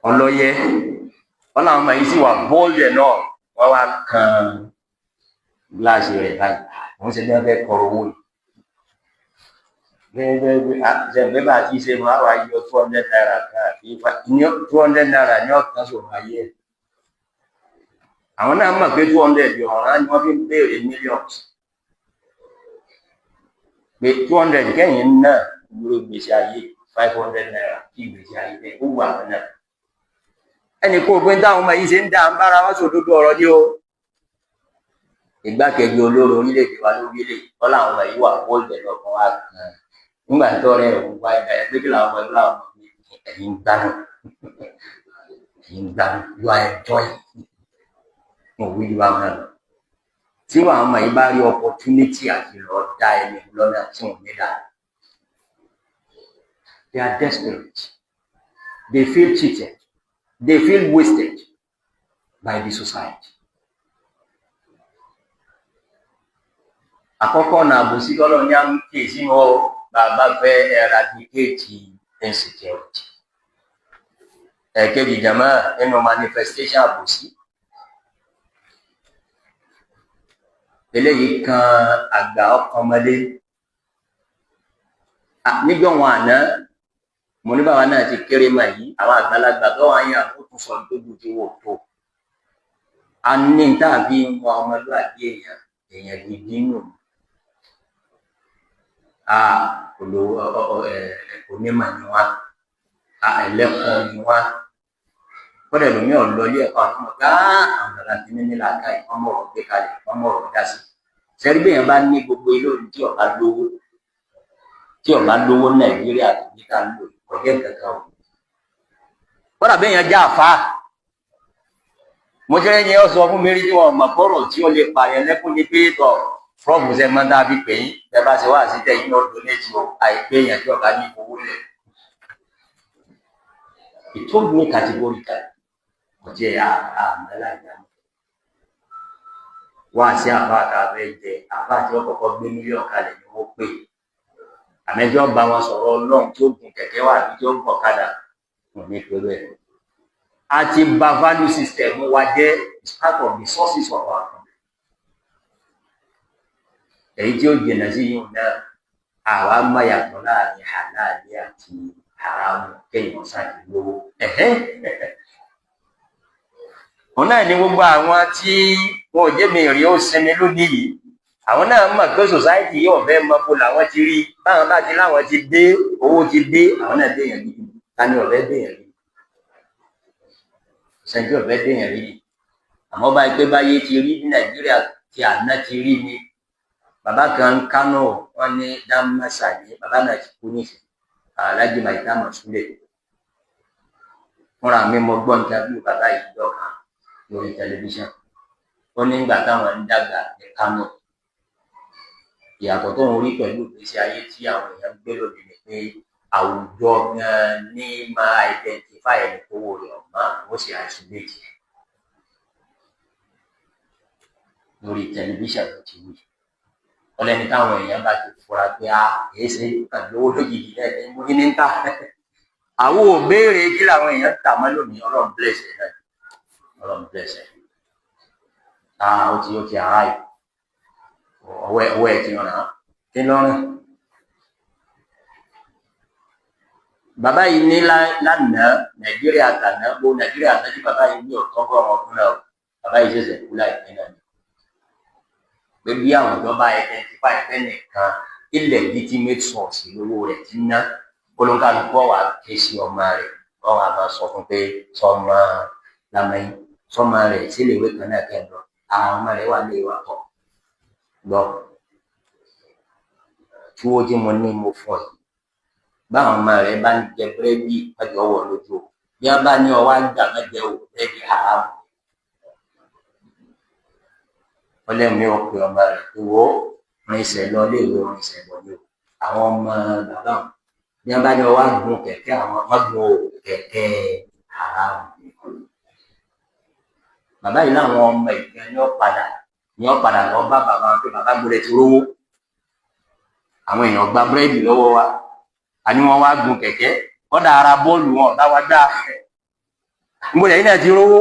ọlọyẹ. Ọláwọn ọmọ yìí sì wà bóòlù ẹ náà, wọn wá kan gíláàsì rẹ̀ báyìí. Òun ṣe bí wọn fẹ́ kọrọ owó yìí bẹ́ẹ̀ bá ti ṣe máa wá yọ ₦200 kan àti ₦200 ní ọ̀kan sọ̀rọ̀ ayé ẹ̀. Àwọn náà mọ̀ pé 200 ọ̀ràn ni wọ́n fi ń béèrè millions, pé 200 kẹ́yìn náà dúró gbèsè ayé, ₦500 kí gbèsè ayé bẹ́ẹ̀ ó wà wọn náà. Ẹnì kó pé táwọn ọmọ yìí ṣe ń dá ń bára wọn sòdodo ọ̀rọ̀ ni o. Ìgbákejì olóró orílẹ̀-èdè wa lórílẹ̀ wọn làwọn ọmọ yìí wà bóòlù ẹ̀ lọ́kàn wá kan nígbà tó rẹ̀ ń wá ìgbà yẹn pé kí làwọn ọmọ yìí làwọn ọmọ yìí ẹ̀yin gbádùn, ẹ̀yin gbádùn, you are enjoying. Mo wí ju àwọn náà lọ. Tí àwọn ọmọ yìí bá rí opportunity àti lọ dá ẹni lọ́nà tí wọ́n ní dá. They are desperate, they feel cheated, they feel wasted by the society. Àkọ́kọ́ ọ̀nà àbòsí tọ́lọ́ ní à ń kè sínú ọ bàbá fẹ́ eradicate insecurity. Ẹ̀kejì jàmá nínú manifestation àbòsí. Eléyìí kan àgbà ọkàn ọmọdé. Níjọ́ wọn àná, mo ní bàbá náà ti kéré mà yìí, àwọn àgbàlagbà tó wà yàn ó tún sọ lójú tí wò tó. A ní tá a fi ń wá ọmọlúwàbí èèyàn, èèyàn gidi nù. Onímọ̀ ni wá, ẹlẹ́kọ̀ọ́ ni wá. Kọ́dà ẹlòmíì ò lọ ilé ẹ̀kọ́ àwọn ọmọ gbá àwọn bàbá ti ní nílà ká yìí, wọ́n mọ̀rọ̀ gbé kalẹ̀, wọ́n mọ̀rọ̀ dá sí. Sẹ́rí bẹ́ẹ̀ bá ní gbogbo ilé òní tí ọba lówó, tí ọba lówó Nàìjíríà tó ní ká lò kò jẹ́ nǹkan kan o. Kọ́dà bẹ́ẹ̀ yẹn já àfa. Mo jẹ́ ẹni ọ sọ fún mi rí tí wọn mọ̀ bọ́rọ̀ tí ó lè pààyàn lẹ́kùn ní pé tọ̀ prọ́fù ṣe máa ń dábí pé yín bẹ́ẹ̀ bá ṣe wá sí tẹ̀yìn náà donate o, àìpé èèyàn tí ọba ní owó lẹ̀. He told me categorically, kò jẹ́ àmàlà ìyá mi. Wá sí àbá àtàbẹ̀ jẹ àbá àti ọkọ̀ọ̀kọ̀ gbé mílíọ̀nù kalẹ̀ ni wọ́n pè. Àmẹ́jọ́ bá wọn sọ̀rọ̀ ọlọ́run tí ó gun kẹ̀kẹ́ wà àbí tí ó gun ọ̀kadà kò ní pẹ̀lú ẹ̀. A ti bà value system wa jẹ́ is part of the sources of our problem. Èyí tí ó jìnnà sí yìí náà, àwa má yàtọ̀ láàrin halali àti haramu kéèyàn ṣáàtì lówó. Òun náà ni gbogbo àwọn tí wọn ò jẹ́ mi rí ó sinmi lónìí yìí. Àwọn náà mọ̀ pé society yóò fẹ́ mọ bó làwọn ti rí. Báwọn bá ti láwọn ti dé, owó ti dé, àwọn náà déèyàn gidi. Ta ni ọ̀fẹ́ déèyàn gidi? Sẹ́ńtì ọ̀fẹ́ déèyàn gidi. Àmọ́ báyìí pé báyé ti rí bí Nàìjíríà ti àná ti rí ni. Bàbá kan ń Kánò, wọ́n ní Dámásà ní bàbá náà ti kú nísìnyí. Alhaji Maitama Sule. Fúnra mi mo gbọ́ interview bàbá yìí lọ́kàn lórí tẹlifíṣàn. Ó ní ìgbà táwọn ń dàgbà ní Kánò. Ìyàtọ̀ tó ń rí pẹ̀lú ìgbésí ayé tí àwọn èèyàn ń gbé lónìí ni pé àwùjọ gan-an ní máa identify ẹni tó wò rẹ̀ ọ̀mọ́, ó sì isolate ẹ̀. Lórí tẹlifíṣàn ló ti wí. Ọlẹ́ni táwọn èèyàn bá ti fura pé a kìí ṣe lówó lójijì náà ní mú ní ń tà. Àwọn ò béèrè kí làwọn èèyàn tà mọ́ lónìí, Ọlọ́run bless ẹ̀ náà. Ọlọ́run bless ẹ̀. Ó ti arrive. Ọwọ́ ẹ̀ ti ràn án. Kí lọ́rùn? Bàbá yìí ní lánàá Nàìjíríà tàná bó Nàìjíríà tàná tí bàbá yìí ní ọ̀tọ́gọ́rùn ọdún náà. Bàbá yìí ṣẹ̀ṣẹ̀ kú láìpẹ́ náà ni. Pé bí àwọn ìjọba identify ẹgbẹ́ nìkan illegitimate source lówó rẹ̀ ti ná, olóńkàlùkù wà ké sí ọmọ rẹ̀, wọ́n wà máa sọ fún pé sọmọ lamẹ́yìn, sọmọ rẹ̀ síléèwé kan náà kẹ́ lọ, àwọn ọmọ rẹ̀ wà lé wa tọ̀ gbọ́. Túwó tí mo ní mo fọ yìí, báwọn ọmọ rẹ̀ bá ń jẹ búrẹ́dì mọ́jọ wọ̀ lójú o, bí wọ́n bá ní ọwọ́ àgbà mọ́jẹ o, búrẹ́dì haramu. Ọlẹ́mi ó pe ọmọ rẹ̀ pé wo rinṣẹ́ lọ léèwé rinṣẹ́ bọ̀ ni o. Àwọn ọmọ bàbá wọn bí wọ́n bá ní ọwọ́ àgùn kẹ̀kẹ́ àwọn ọmọ gun o kẹ̀kẹ́ haramu. Bàbá Bàbá yìí láwọn ọmọ ìgbẹ́ ni ó padà ni ó padà lọ bá bàbá pé bàbá gbọ́dọ̀ ti rówó. Àwọn èèyàn gba búrẹ́dì lọ́wọ́ wa, àní wọ́n wá gun kẹ̀kẹ́, kọ́dà ara bọ́ọ̀lù wọn bá wa gbá. Gbọ́dọ̀ yìí náà ti rówó.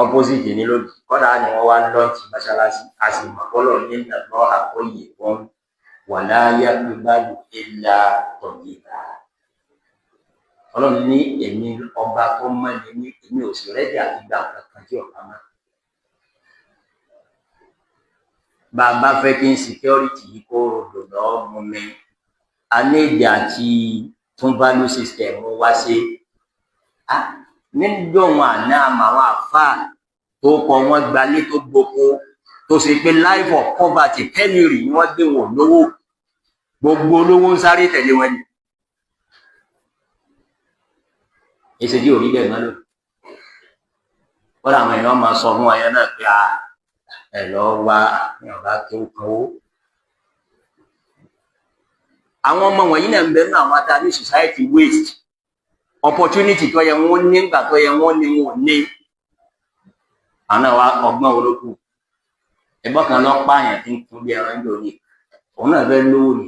Opposite ní lónìí, kọ́dà ni wọ́n wá lọ́ọ̀tì mọ́ṣáláṣí, a sì mọ̀ kọ́lọ̀ ní ìgbàgbọ́ àkọ́yè wọn wà láyé pípáyò ìlà tọ̀yìnbá. Ọlọ́run ní èmi ọba tó mọ́ ni mí, èmi ò sì rẹ́dí àti gba kankan tí ọ̀gá mọ́. Bàbá fẹ́ kí insecurity yìí kó rodò lọ́ọ́ mú mi, a ní èdè àti tún value system wá sí. Níjọ́ wọn àná àmọ́ àwọn àfáà tó kọ wọn gbalé tó gboko tó ṣe pé life of poverty penury ni wọ́n gbé wọn lówó, gbogbo olówó ń sáré tẹ̀lé wọn ni. Èsì tí ò rí bẹ́ẹ̀ mọ́ lónìí. Wọ́n làwọn èèyàn máa sọ fún wa yẹn náà pé ẹ lọ wá ọba tó kan ó. Àwọn ọmọ wọ̀nyí náà ń bẹ nínú àwọn ata ní society waste opportunity tó yẹ wọ́n ní nígbà tó yẹ wọ́n ní wọn ò ní. Àwọn náà wá ọgbọ́n olókù. Ẹgbọ́n kan lọ pààyàn tí ń kún bí ẹran jò ní. Òun náà fẹ́ lówó ni.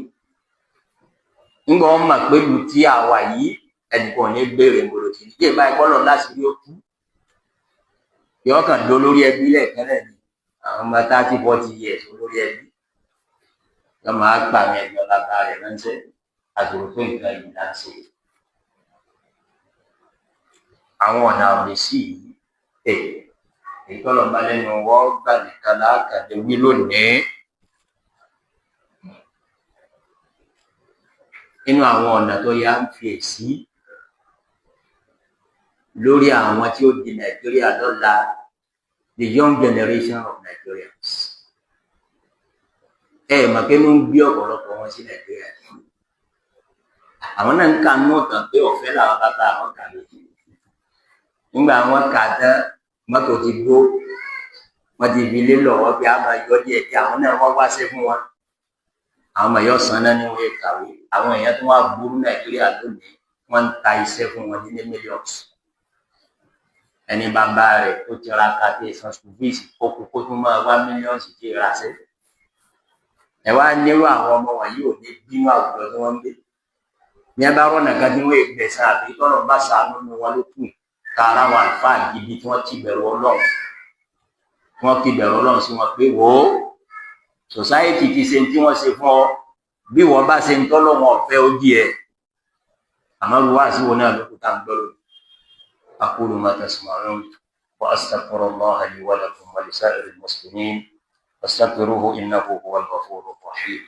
Nígbà wọn mọ̀ pé lu tí àwa yìí ẹnìkan ní béèrè mbòlòtì ní. Ìbá ẹ̀kọ́ lọ láti rí ó kú. Yọ kàn dó lórí ẹbí lẹ́ẹ̀kan náà ni. Àwọn ọmọ 30, 40 years olórí ẹbí. Yọ máa gbà mí ẹ̀gbọ́n bàbá rẹ̀ ránṣẹ́. Àgbèrò pé nǹkan yìí là ń ṣe. Àwọn ọ̀nà àbòsí yìí, èyí tọ́lọ̀ bá lẹ́nu wọ́n gbà nìkan láàkàdé wí lónìí. Nínú àwọn ọ̀nà tó yá ń fi èsì lórí àwọn tí ó di Nàìjíríà lọ́la, the young generation of Nigerians. Ẹ mọ̀ pé ló ń gbé ọ̀pọ̀lọpọ̀ wọn sí Nàìjíríà. Àwọn náà ń ka nọ́ọ̀tàn pé ọ̀fẹ́ làwọn bàbá àwọn kàwé. Nígbà wọn kà tán, mọ́tò ti gbó, wọ́n ti fi lé lọ́wọ́ bí a máa yọ díẹ̀ díẹ̀, àwọn náà wọ́n wáṣẹ́ fún wọn. Àwọn ọmọ yóò san náà ní wọ́n kàwé. Àwọn èèyàn tó wá burú Nàìjíríà lónìí, wọ́n ń ta iṣẹ́ fún wọn ní millions. Ẹni bàbá rẹ̀ tó tiraka tí san school fees, ó kú kó tún máa wá millions tí ì raṣẹ́. Ẹ wá nírú àwọn ọmọ wọ̀nyí ò ní bínú àwùjọ tí wọ́n ń gbé. Ní ẹ bá rọ̀nà kan tí wọ́n gbẹ̀san àbí tọ́lọ̀ bá ṣàánú ní wọn ló kù. Tara àwọn àlùfáà gidi tí wọ́n ti bẹ̀rù Ọlọ́run. Wọ́n ti bẹ̀rù Ọlọ́run sí wọn pé wò ó, society ti ṣe tí wọ́n ṣe fún ọ, bí wọ́n bá ṣe ń tọ́lọ̀ wọn ọ̀fẹ́ ó jí ẹ. Àmọ́ bí wàá sí wọn náà ló kú tá à ń gbọ́ lónìí. أقول ما تسمعون وأستغفر الله لي ولكم ولسائر المسلمين فاستغفروه إنه هو الغفور الرحيم.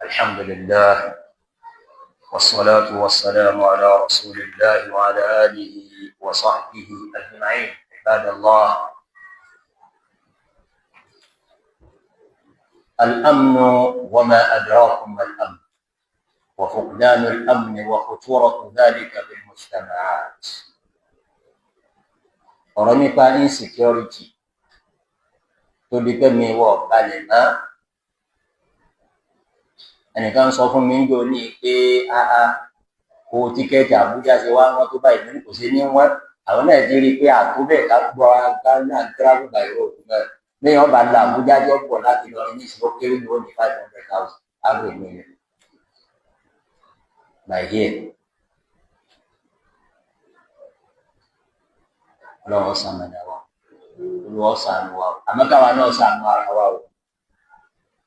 الحمد لله والصلاة والسلام على رسول الله وعلى آله وصحبه أجمعين. عباد الله، الأمن وما أدراكم ما الأمن، وفقدان الأمن وخطورة ذلك في المجتمعات. Ọ̀rọ̀ nípa insecurity tó di pé mi wọ̀ balẹ̀ mọ́. Ẹnìkan sọ fún mi ń jò ní pé áá kó tíkẹ́ẹ̀tì Àbújá ṣe wá wọ́n tó báyìí ní kò sí ní wọ́n. Àwọn náà ti rí i pé àtúbẹ̀ ká gbọ́ Ghana travel by road náà. Lẹ́yìn ọba lọ Àbújá jọ pọ̀ láti lọ ní ìṣòro kéré ní ó ní 500,000 average million. By here. Ọlọ́run ṣamọ̀nà wa, Olúwa ṣàánú wa, àmọ́ káwa náà ṣàánú ara wa o.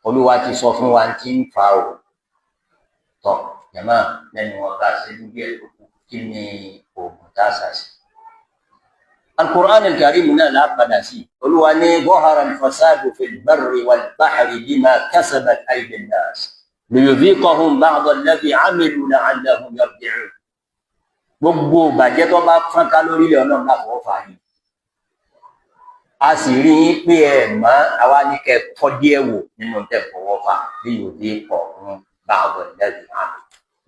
Olúwa ti sọ fún wa tí ń fa o. Tọ̀ jàmá lẹ́nu wọn bá ṣe ní díẹ̀ tó kù kí ni oògùn tá a ṣàṣì. Al-Qur'an al-Karim náà lápadà sí. Olúwa ní ظهر الفساد في البر والبحر بما كسبت أيدي الناس ليذيقهم بعض الذي عملوا لعلهم يرجعون. Gbogbo ìbàjẹ́ tó bá fọ́nká lórílẹ̀ ọlọ́run láti wọ́n fà yín. A sì rí i pé ẹ mọ́ àwa ní kẹ́ tọ́ díẹ̀ wò nínú tẹ̀ fọwọ́ fà bí yóò dé ọ̀hún bá àwọn ìlẹ́rìí àmì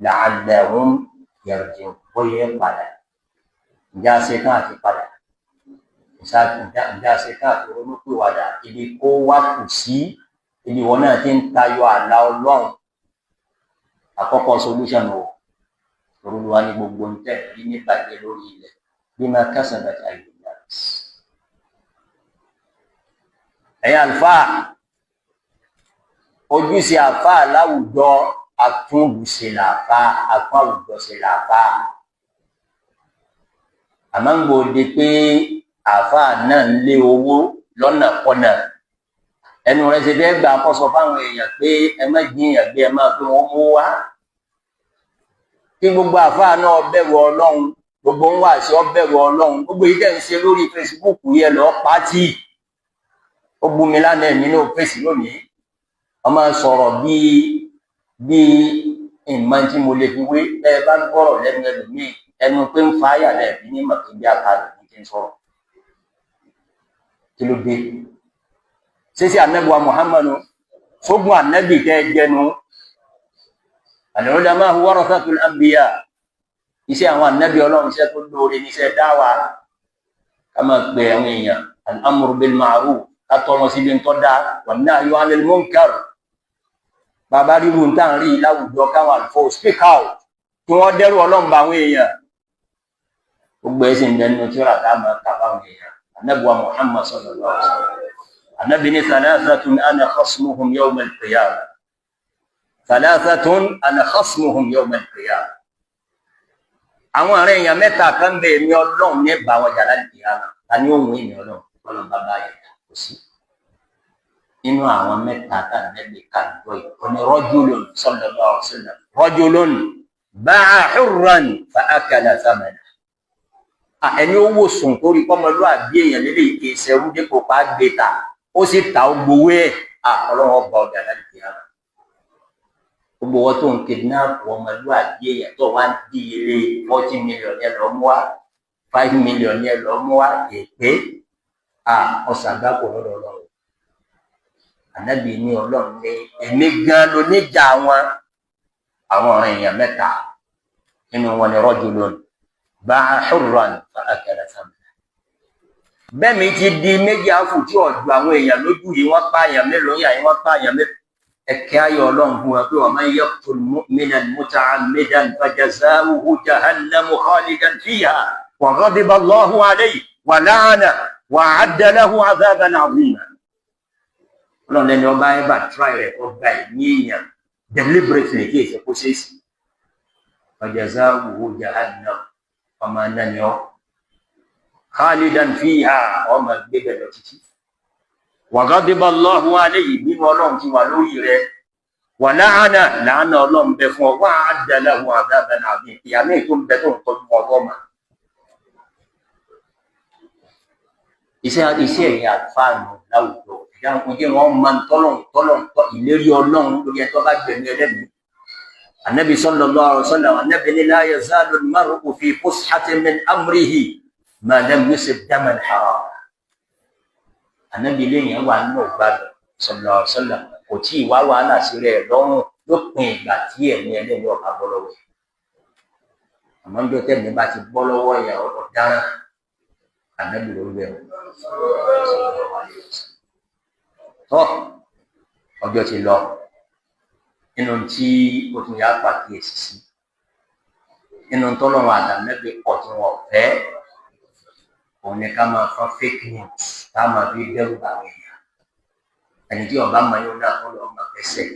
la'allahum yarji'un bóyá padà. Ǹjẹ́ a ṣe tán àti padà? Ìjà ṣe káàkiri olópèwàdà ibi kó wá kù sí ibi wọn náà ti ń tayọ àlà Ọlọ́run. Àkọ́kọ́ solution o, Olúwa ní gbogbo ń tẹ̀ rí níbàjẹ́ lórí ilẹ̀ bima kasabat aydin nas. Ẹ̀yin àlùfáà, ojúṣe àfáà láwùjọ, àtúnlùṣe làfáà, àtún àwùjọ ṣe làfáà. Àmọ́ ń gbòde pé àfáà náà ń lé owó lọ́nà kọ́nà, ẹnu rẹ̀ ṣe fẹ́ gbà kó sọ fáwọn èèyàn pé ẹ má jiyàn gbé, ẹ má pé wọ́n mú wá. Kí gbogbo àfáà náà bẹ̀rù Ọlọ́run, gbogbo ń wà sí ọ bẹ̀rù Ọlọ́run. Gbogbo yìí tẹ̀ ń ṣe lórí Facebook yẹn lọ pátì, ó bú mi lánàá, èmi náà fèsì lónìí. Wọ́n máa sọ̀rọ̀ bíi bíi ìmọ̀ tí mo lè fi wé. Bẹ́ẹ̀ bá gbọ́rọ̀ lẹ́nu ẹlòmíì, ẹnu pé ń fa àyà lẹ́ẹ̀bí ní mọ̀ pé bí akalẹ̀ ní ti ń sọ̀rọ̀. Kí ló dé? Ṣíṣe ànábì wa Muhammadu sógun ànábì tẹ́ jẹnu? Al-ulama warathatul anbiya. Iṣẹ́ àwọn ànábì Ọlọ́run, iṣẹ́ tó lóore ní iṣẹ́ dáwà, ká máa pè àwọn èèyàn, al-amru bil ma'ruf, ká tọ́ wọn síbi ń tọ́ da, wan-nahyu 'anil munkar. Bàbá ríru ń tàn rí láwùjọ, káwọn àlùfáà speak out, kí wọ́n dẹ́rù Ọlọ́run bá àwọn èèyàn. Gbogbo ẹ̀ sì ń bẹ nínú tíra tá a máa kà fáwọn èèyàn. Ànábì wa Muhammad sallallahu alaihi wasallam, ànábì ní thalathatun ana khasmuhum yawm al-qiyamah, thalathatun ana khasmuhum yawm al-qiyamah. Àwọn ọ̀rẹ́ èèyàn mẹ́ta kan bẹ, èmi Ọlọ́run ní bá wọn jà láti kìyàmá. Ta ni ó wù èmi Ọlọ́run? Ọlọ́run bá bá yẹn kò sí nínú àwọn mẹ́ta tá nẹ́bí kàdúrà yìí. Oní rajulun, sallallahu alaihi wasallam, rajulun ba'a hurran fa akala thamana. Ẹni ó wò sùn torí pọ́mọlúwàbí èèyàn lélẹ́yìí, kì í ṣẹrú dípò pa gbé ta, ó sì ta, ó gbowó ẹ̀. Ọlọ́run ọba ọjà láti kìyàmá. Gbogbo wọn tó ń kidnap ọmọlúwàbí èèyàn, tó wá ń di ilé 40 million yẹn lọ mú wá, 5 million yẹn lọ mú wá, èpè ọ̀sàgbákò lọ́dọ̀ Ọlọ́run. Ànábì ní Ọlọ́run ní èmi gan ló níjà wọn. Àwọn ọ̀rẹ́ èèyàn mẹ́ta nínú wọn ni rajulun ba'a hurran fa akala thamana. Bẹ́ẹ̀ mi ti di méjì àfù tí ọ̀dọ̀ àwọn èèyàn lójú yìí, wọ́n pààyàn mélòó yà yìí, wọ́n pààyàn mélòó. Ẹ̀kẹ́ ayọ̀ Ọlọ́run fún wa pé wa man yaqtul mu'minan muta'ammidan fajaza'uhu jahannamu khalidan fiha wa ghadiba Allahu alayhi wa la'anahu wa a'adda lahu 'adhaban 'azima. Ọlọ́run lẹ́ni ọba ẹ bá try rẹ̀, kó gba ẹ̀mí èèyàn deliberately, kí èsì kó ṣe é sí, fajaza'uhu jahannam, ọmọ náà ni ọ́, khalidan fiha, ọmọ gbébẹ̀ lọ títí, wa ghadiba Allahu alayhi, bínú Ọlọ́run ti wà lórí rẹ̀, wa la'ana, làánà Ọlọ́run bẹ fún ọ, wa a'adda lahu 'adhaban 'azima, ìyá míì tó ń bẹ tó ń tọ́jú ọgọ́mà. Iṣẹ́ ẹ̀yìn àlùfáà nù láwùjọ, ìyá ń jẹ́ wọn máa ń tọ́lọ̀ tọ́lọ̀ tọ́ ìlérí Ọlọ́run lórí ẹni tó bá gbẹ̀mí ẹlẹ́mìí. Anabi sallallahu alaihi wasallam, anabi ní la yazalu al-mar'u fi fushatin min amrihi ma lam yusib daman haram. Anabi lẹ́yìn wà nínú ìgbàdùn, sallallahu alaihi wasallam, kò tí ì wá wàhálà sí rẹ̀ lọ́rùn lópin ìgbà tí ẹ̀mí ẹlẹ́mìí ọ̀bá bọ́ lọ́wọ́ ẹ̀. Àmọ́ ń jọ tẹ́mi bá ti bọ́ lọ́wọ́ ẹ̀, ọ̀daràn. Anabi ló bẹ̀ ọ́. Tọ́ ọjọ́ ti lọ. Nínú tí o tún yà pàkíyèsí sí nínú tọ́lọ́run àtànẹ́bí pọ̀ tí wọ́n fẹ́, òun ni ká máa fọ́n fake news, ká máa fi dẹ́rù bá àwọn èèyàn. Ẹni tí ọba máa yóò náà kọ́ lọ́ọ́ máa fẹsẹ̀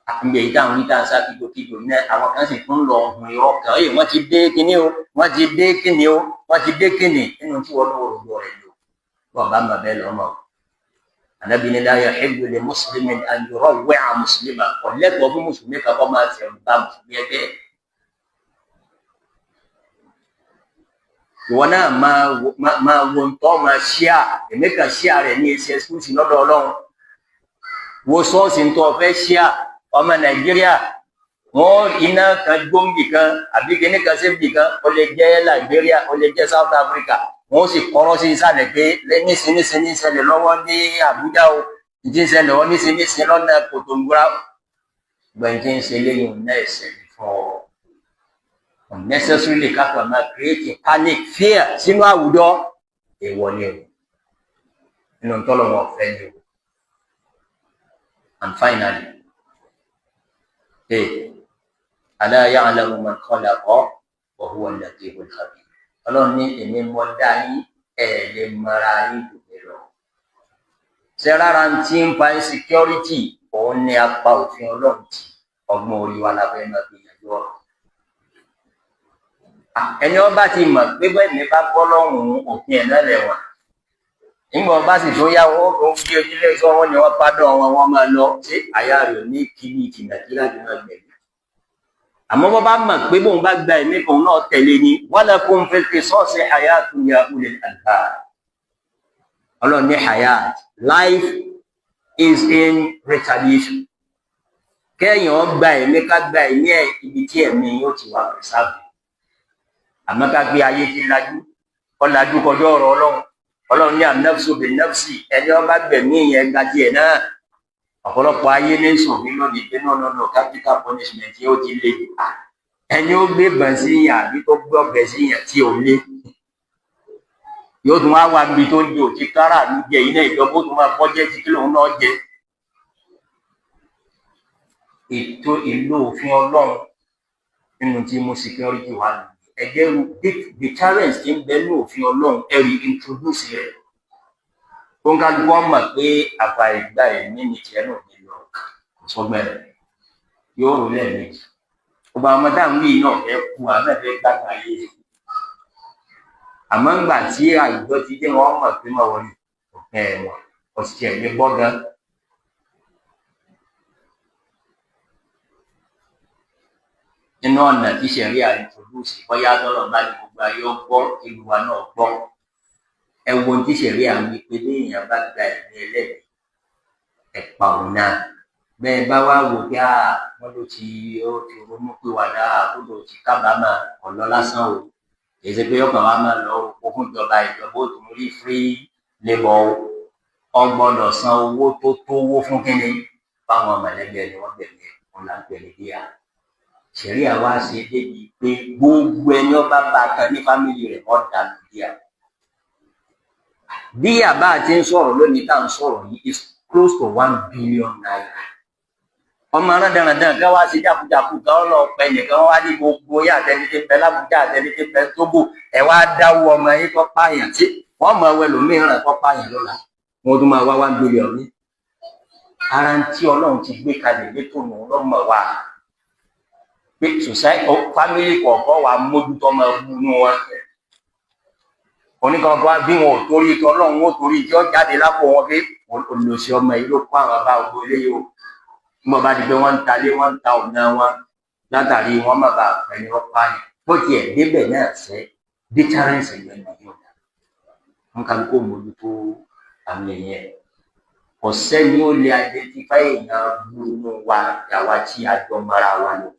àbí èyí táwọn oníta ń sá kíjokíjo ní. Àwọn kan sì tún lọ hun irọ́ kan èyí, wọ́n ti dé kíní o, wọ́n ti dé kíní o, wọ́n ti dé kíní. Nínú tí wọ́n lọ́wọ́ rògbò rẹ̀ lò, wọ́n bá máa bẹ́ẹ̀ lọ́mọ o. Ànábì ní la yahillu li muslimin an yurawwi'a muslima, kò lẹ́tọ̀ọ́ fún mùsùlùmí kan kọ́ máa fẹ̀rù bá mùsùlùmí ẹgbẹ́. Ìwọ náà máa wo ntọ́ máa ṣíà, èmi kan ṣíà rẹ̀ ní ẹsẹ̀ ṣúùsì lọ́dọ̀ Ọlọ́run. Wo ṣọ́ọ̀ṣì ntọ́ fẹ́ ṣíà. Ọmọ Nàìjíríà wọn iná kan gbóǹbì kan àbí kíní kan síbì kan, ó lè jẹ́ Liberia, ó lè jẹ́ South Africa, wọn sì kọ́rọ́ sí ìsàlẹ̀ pé nísinsìnyí ń ṣẹlẹ̀ lọ́wọ́ ní Àbújá o, ìdí ń ṣẹlẹ̀ lọ́wọ́ nísinsìnyí lọ́nà Kòtòǹgúrá. Gbẹ̀ǹtì ń ṣe léyìn náà, ẹ̀sẹ̀ ní fún ọ unnecessarily kápẹ́ máa create panic, fear sínú àwùjọ. Èèwọ̀ ni o, nínú tọ́lọ̀ wọn fẹ́ ni o. And finally, hey, ala ya'lamu man khalaqa wa huwa al-latiful khabir. Ọlọ́run ní èmi mọ dá yín, ẹ̀ lè mọra yín jù mí lọ. Ṣé rárá ń tí ń fa insecurity òun ni apá òfin Ọlọ́run ti ọgbọ́n orí wa la fẹ́ máa gbìyànjú ọ̀rọ̀. Ẹni ọba ti mọ̀ pé bẹ́ẹ̀ ni bá gbọ́ lọ́rùn òfin ẹ̀ náà lẹ̀wọ̀n. Nígbà ọba sì tó yá wọn ó fi ojúlé sọ wọn ni wọn pádọ̀ wọn wọn máa lọ sí àyà rẹ̀ ní kíní ìtìnàkí láti máa gbẹ̀mí. Àmọ́ bọ́ bá mọ̀ pé bóun bá gba ẹ̀mí kan náà tẹ̀lé ni walakum fil qisasi hayatun ya ulil albab. Ọlọ́run ní hayat, life is in retaliation. Kẹ́yìn gba ẹ̀mí ká gba ẹ̀mí ẹ̀ ibi tí ẹ̀mí yóò ti wà pẹ̀sáàbù. Àmọ́ ká gbé ayé ti lajú, ọ̀làjú kọjọ́ ọ̀rọ̀ Ọlọ́run. Ọlọ́run ní an-nafsu bin-nafsi, ẹni ọba gbẹ̀mí yẹn gba tiẹ̀ náà. Ọ̀pọ̀lọpọ̀ ayé ní sòfin lónìí pé no no no capital punishment yóò ti le jù. Ẹni ó gbé bàn sí yàn àbí tó gbé ọ̀bẹ sí yàn tí ò lé. Yóò tún wá wá níbi tó ń di òtí kára ló jẹ iná ìjọba ó tún máa bọ́jẹ́tì kí lòun náà jẹ. Ètò ìlò òfin Ọlọ́run nínú tí mo security wà nù. Ẹ̀jẹ̀ deterrence ti ń bẹ ní òfin Ọlọ́run ẹ̀rí introduce rẹ̀. Kóńkálukú wọn mọ̀ pé àfàìgbà ẹ̀mí ni tiẹ̀ náà ní lọ kò sọ́gbẹ́ rẹ̀ yóò rò lẹ́ẹ̀mejì. Gbogbo àwọn ọmọ táwọn yìí náà fẹ́ kú àwọn náà fẹ́ gbàgbà ayé. Àmọ́ ńgbà tí àwùjọ ti dé wọn mọ̀ pé mọ̀ wọlé òfin ẹ̀wọ̀n ọ̀sẹ̀ ẹ̀mí gbọ́ gan. Nínú ọ̀nà tí sẹ̀ríà introduce bóyá tọ́lọ̀ bá ní gbogbo ayé ó gbọ́ ìlú wa náà gbọ́. Ẹ wo ohun tí sẹ̀ríà ń wí pé léèyàn bá gba ẹ̀mí ẹlẹ́mìí ẹ̀ pa òun náà. Bẹ́ẹ̀ bá wá wò pé wọ́n ló ti ó ti ronú pé wàdà ó ti kábàámà ọ̀lọ́ lásán o. Kì í ṣe pé ọkàn wa máa lọ oko fún ìjọba, ìjọba ó tún rí free labour o. Ó gbọ́dọ̀ san owó tó tówó fún kínní fáwọn mọ̀lẹ́bí ẹni wọ́n gbẹ̀mí ẹ̀, òun là ń pè ní díà. Sẹ̀ríà wá ṣe débi pé gbogbo ẹni ọba bá kan ní fámìlì rẹ̀ wọ́n dànù díà. Díà bá a ti ń sọ̀rọ̀ lónìí tá à ń sọ̀rọ̀ yìí is close to 1 billion naira. Ọmọ arándàràndàn kan wá sí jákujàku kan lọ pẹ nìkan wá ní gbogbo yá àtẹni tí ń bẹ l'Ábùjá àtẹni tí ń bẹ Tógò ẹ wá dáwọ́ ọmọ yín kọ́ pààyàn tí wọ́n mọ ẹwẹ́ lòmíràn kọ́ pààyàn lọ́la wọ́n tún máa wá 1 billion ní. Ara ń tí Ọlọ́run ti gbé kalẹ̀ létò nù lọ́mọ wa pé society family kọ̀ọ̀kan wà mójútó ọmọ ẹbú wọn. Oníkankan bí wọn ò torí tí Ọlọ́run ó torí tí ó jáde lápò wọn pé olùsí ọmọ yìí ló kó àwọn bá gbogbo eléyìí o. Nígbà bá di pé wọ́n ń talé wọ́n ń ta ọ̀nà wọn látàrí wọ́n má bàa pẹ̀lú ọ̀pá yẹn. Bó tiẹ̀ débẹ̀ náà sẹ́ deterrence yẹn ní yóò dá. Wọ́n kálukú kó mójútó àwọn èèyàn. Kò sẹ́ni ó lè identify èèyàn burú wa àwa tí a jọ mara wa lọ.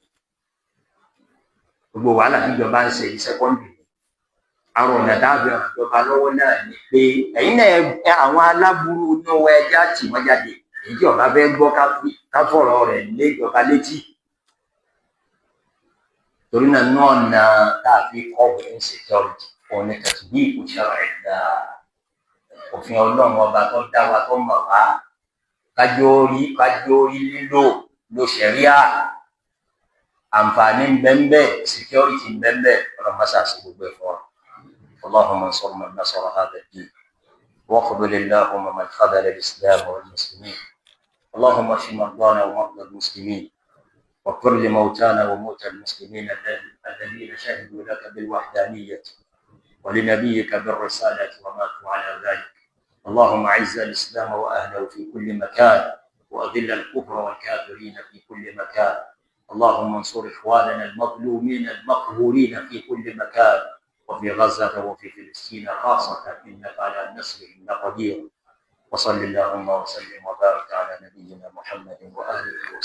Gbogbo wàhálà tíjọba ń ṣe yìí secondary. Àwọn ọ̀nà táàbí ọ̀nà ìjọba lọ́wọ́ náà ni pé ẹ̀yin náà àwọn aláburú inú wa ẹja tì wọ́n jáde. Èyí tí ọba fẹ́ gbọ́ ká fọ̀rọ̀ rẹ̀ lé ìjọba létí. Torí náà ní ọ̀nà tá a fi kọ́ insecurity òun ni tatbiqu shar'illah. Òfin Ọlọ́run ọba tó dá wa tó mọ̀ wá. Kájọ́ orí lílò lo ṣẹ̀ríà. Àǹfààní ń bẹ ń bẹ, security ń bẹ ń bẹ, Ọlọ́run má ṣàṣì gbogbo ẹ̀ fún wa. اللهم انصر من نصر هذا الدين واخذل اللهم من خذل الإسلام والمسلمين. اللهم اشف مرضانا ومرضى المسلمين واغفر لموتانا وموتى المسلمين الذين شهدوا لك بالوحدانية ولنبيك بالرسالة وماتوا على ذلك. اللهم اعز الإسلام وأهله في كل مكان وأذل الكفر والكافرين في كل مكان. اللهم انصر إخواننا المظلومين المقهورين في كل مكان وفي غزة وفي فلسطين خاصة إنك على نصرهم لقدير. وصل اللهم وسلم وبارك على نبينا محمد وآله وصحبه.